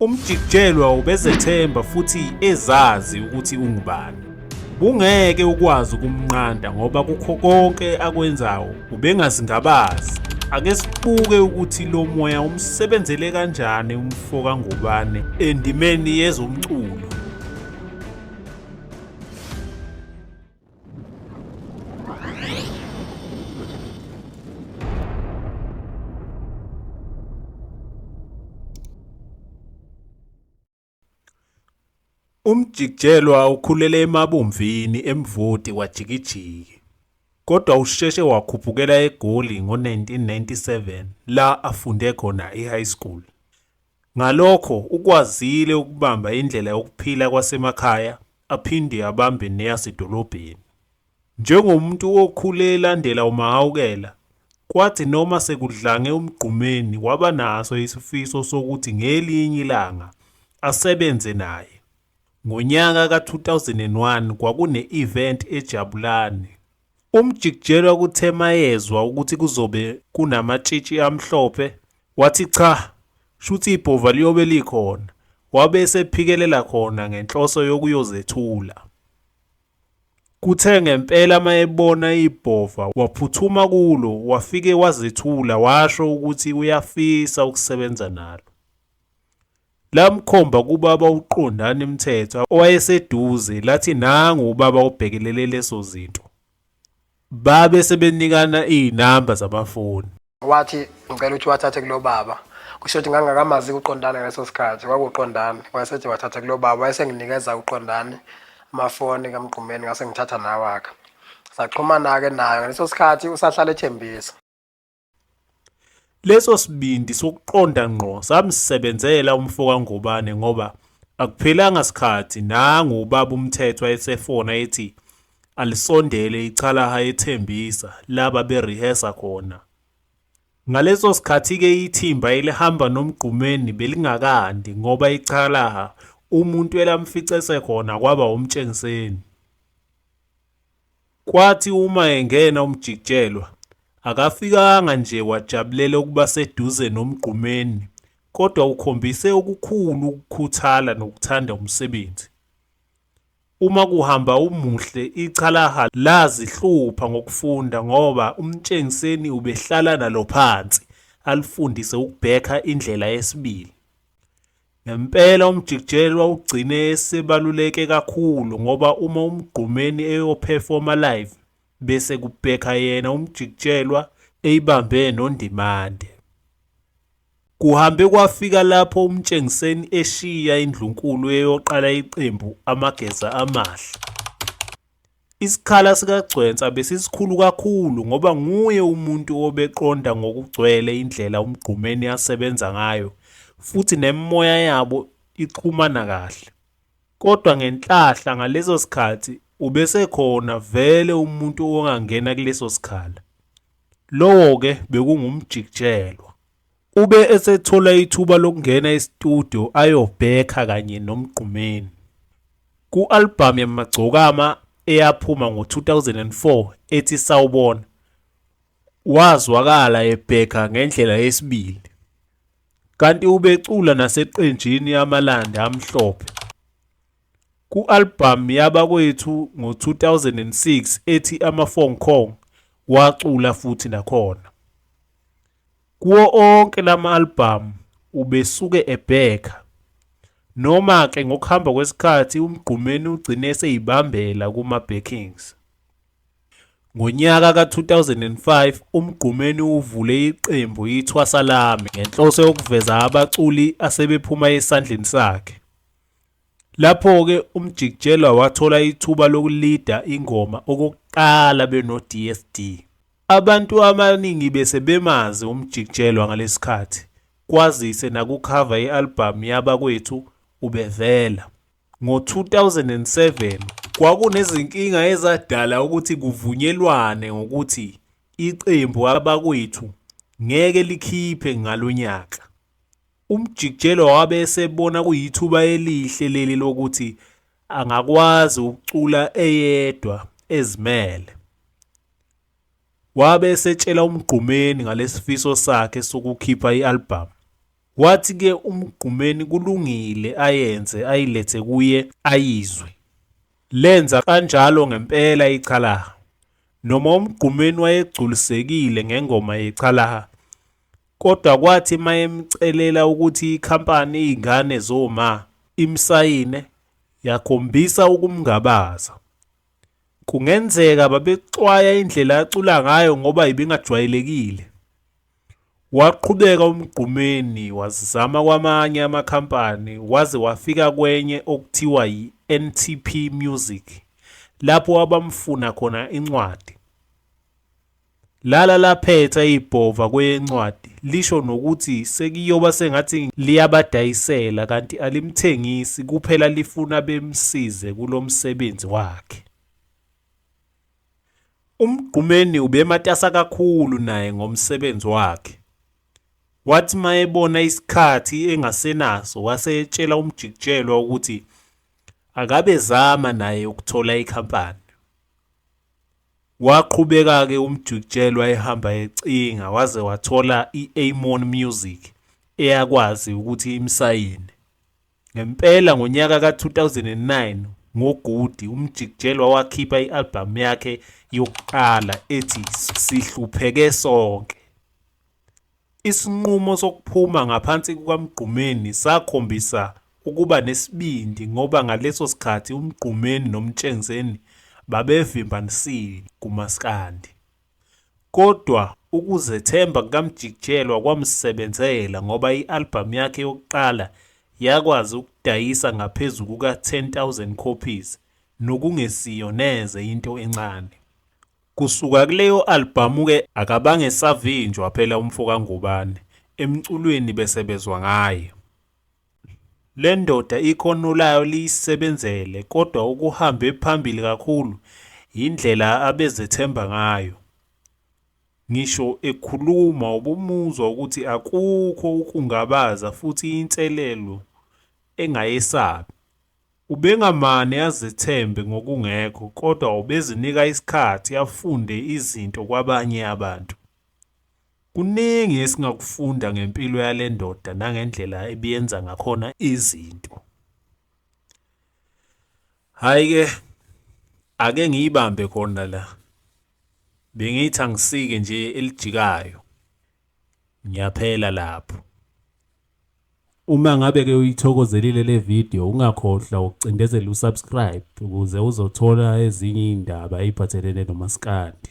Umjikijelwa ubezethemba futhi ezazi ukuthi ungubani. Bungeke ukwazi ukumnqanda ngoba kukho konke akwenzayo ubengazingabazi. Ake sibuke ukuthi lo moya umsebenzele kanjani umfo kaNgubane endimeni yezomculo. Umjikijelwa ukhulele eMabomvini eMvoti kwaJikijiki, kodwa usheshe wakhuphukela eGoli ngo-1997 la afunde khona i-high school. Ngalokho ukwazile ukubamba indlela yokuphila kwasemakhaya aphinde abambe neyasedolobheni. Njengomuntu okhule elandela uMahawukela, kwathi noma sekudlange uMgqumeni waba naso isifiso sokuthi ngelinye ilanga asebenze naye. Ngonyaka ka-2001 kwakune-event eJabulani. Umjikijelwa kuthe mayezwa ukuthi kuzobe kunamatshitshi amhlophe wathi cha shuthi ibhova liyobe likhona wabe esephikelela khona ngenhloso yokuyozethula. Kuthe ngempela mayebona ibhova waphuthuma kulo wafike wazethula washo ukuthi uyafisa ukusebenza nalo. Lamkhomba kubaba uQondani Mthethwa owayeseduze lathi nangu ubaba obhekelele leso zinto. Babe sebenikana izinamba zamafoni. Wathi ngicela ukuthi wathathe kulo baba. Kusho ukuthi ngangingakamazi uQondani ngaleso sikhathi, kwakuqondani. Wayesethi wathathe kulo baba, wayesenginikeza uQondani amafoni kaMgqumeni ngase ngithatha nawakhe. Saxhumana-ke naye ngaleso sikhathi usahlala eThembisa. Leso sibindi sokuqonda ngqo samsebenzela umfo kaNgubane ngoba akuphelanga sikhathi nangu ubaba uMthethwa esefona ethi alisondele ichalaha eThembisa la baberihesa khona. Ngaleso sikhathi-ke ithimba elihamba noMgqumeni belingakandi ngoba ichalaha umuntu elamfica esekhona kwaba uMtshengiseni. Kwathi uma engena uMjikijelwa, akafikanga nje wajabulela ukuba seduze noMgqumeni kodwa ukhombise okukhulu ukukhuthala nokuthanda umsebenzi. Uma kuhamba uMuhle ichalaha lazihlupha ngokufunda ngoba uMtshengiseni ubehlala nalo phansi alifundise ukubhekha indlela yesibili. Ngempela uMjikijelwa ugcine esebaluleke kakhulu ngoba uma uMgqumeni eyophefoma live bese kubhekha yena uMjikijelwa eyibambe noNdimande. Kuhambe kwafika lapho uMtshengiseni eshiya iNdlunkulu eyoqala iqembu Amageza Amahle. Isikhala sikaGcwensa besisikhulu kakhulu ngoba nguye umuntu obeqonda ngokugcwele indlela uMgqumeni asebenza ngayo futhi nemimoya yabo ixhumana kahle. Kodwa ngenhlahla ngaleso sikhathi ubesekhona vele umuntu ongangena kuleso sikhala. Lowo-ke bekunguMjikijelwa. Ube esethola ithuba lokungena esitudiyo ayobhekha kanye noMgqumeni. Ku-albhamu yaMagcokama eyaphuma ngo-2004 ethi Sawubona, wazwakala ebhekha ngendlela yesibili. Kanti ubecula naseqenjini Amalanda Amhlophe. Ku-albhamu yabakwethu ngo-2006 ethi Amafohkong wacula futhi nakhona. Kuwo onke lama albhamu ubesuke ebhekha. Noma-ke ngokuhamba kwesikhathi uMgqumeni ugcine eseyibambela kuma-backings. Ngonyaka ka-2005 uMgqumeni uvule iqembu iThwasa Lami ngenhloso yokuveza abaculi asebephuma esandleni sakhe. Lapho-ke uMjikijelwa wathola ithuba lokulida ingoma okokuqala beno-DSD. Abantu abaningi bese bemazi uMjikijelwa ngalesikhathi kwazise nakukhava ye-albhamu yaBakwethu ubevela. Ngo-2007 kwakunezinkinga ezadala ukuthi kuvunyelwane ngokuthi iqembu Abakwethu ngeke likhiphe ngalo nyaka. UMjikijelwa wabe esebona kuyithuba elihle leli lokuthi angakwazi ukucula eyedwa ezimele. Wabe esetshela uMgqumeni ngalesifiso sakhe sokukhipha i-albhamu. Wathi-ke uMgqumeni kulungile ayenze ayilethe kuye ayizwe. Lenza kanjalo ngempela ichalaha. Noma uMgqumeni wayegculisekile ngengoma yechalaha, kodwa kwathi mayemcelela ukuthi ikhampani Izingane Zoma imsayine, yakhombisa ukumngabaza. Kungenzeka babexwaya indlela acula ngayo ngoba ibingajwayelekile. Waqhubeka uMgqumeni wazama kwamanye amakhampani waze wafika kwenye okuthiwa yi-NTP Music lapho abamfuna khona incwadi. Lala laphetha ibhova kweyencwadi lisho nokuthi sekuyoba sengathi liyabadayisela kanti alimthengisi kuphela lifuna bemsize kulo msebenzi wakhe. UMgqumeni ubematasa kakhulu naye ngomsebenzi wakhe. Wathi mayebona isikhathi engasenaso wase etshela uMjikijelwa ukuthi akabe ezama naye ukuthola ikhampani. Waqhubeka-ke uMjikijelwa ehamba ecinga waze wathola i-Amon Music eyakwazi ukuthi imsayine. Ngempela ngonyaka ka-2009 ngoGudi uMjikijelwa wakhipha i-albhamu yakhe yokuqala ethi Sihlupheke Sonke. Isinqumo sokuphuma ngaphansi kukaMgqumeni sakhombisa ukuba nesibindi ngoba ngaleso sikhathi uMgqumeni noMtshengeni babevimbanisile kumaskandi. Kodwa ukuzethemba kukaMjikijelwa kwamsebenzela ngoba i-albhamu yakhe yokuqala yakwazi ukudayisa ngaphezu kuka-10,000 copies nokungesiyo neze into encane. Kusuka kuleyo albhamu-ke akabange esavinjwa phela umfo kaNgubane, emculweni bese bezwa ngaye. Le ndoda ikhono layo liyisebenzele kodwa okuhambe phambili kakhulu yindlela abezethemba ngayo. Ngisho ekhuluma ubumuzwa ukuthi akukho ukungabaza futhi inselelo engayesabi. Ubengamane azethembe ngokungekho kodwa ubezinika isikhathi afunde izinto kwabanye abantu. Kuningi esingakufunda ngempilo yale ndoda nangendlela ebiyenza ngakhona izinto. Hhayi-ke ake ngiyibambe khona la. Bengithi angisike nje elijikayo. Ngiyaphela lapho. Uma ngabe-ke uyithokozelile le video ungakhohlwa ukucindezela u-subscribe ukuze uzothola ezinye iy'ndaba ey'phathelene nomaskandi.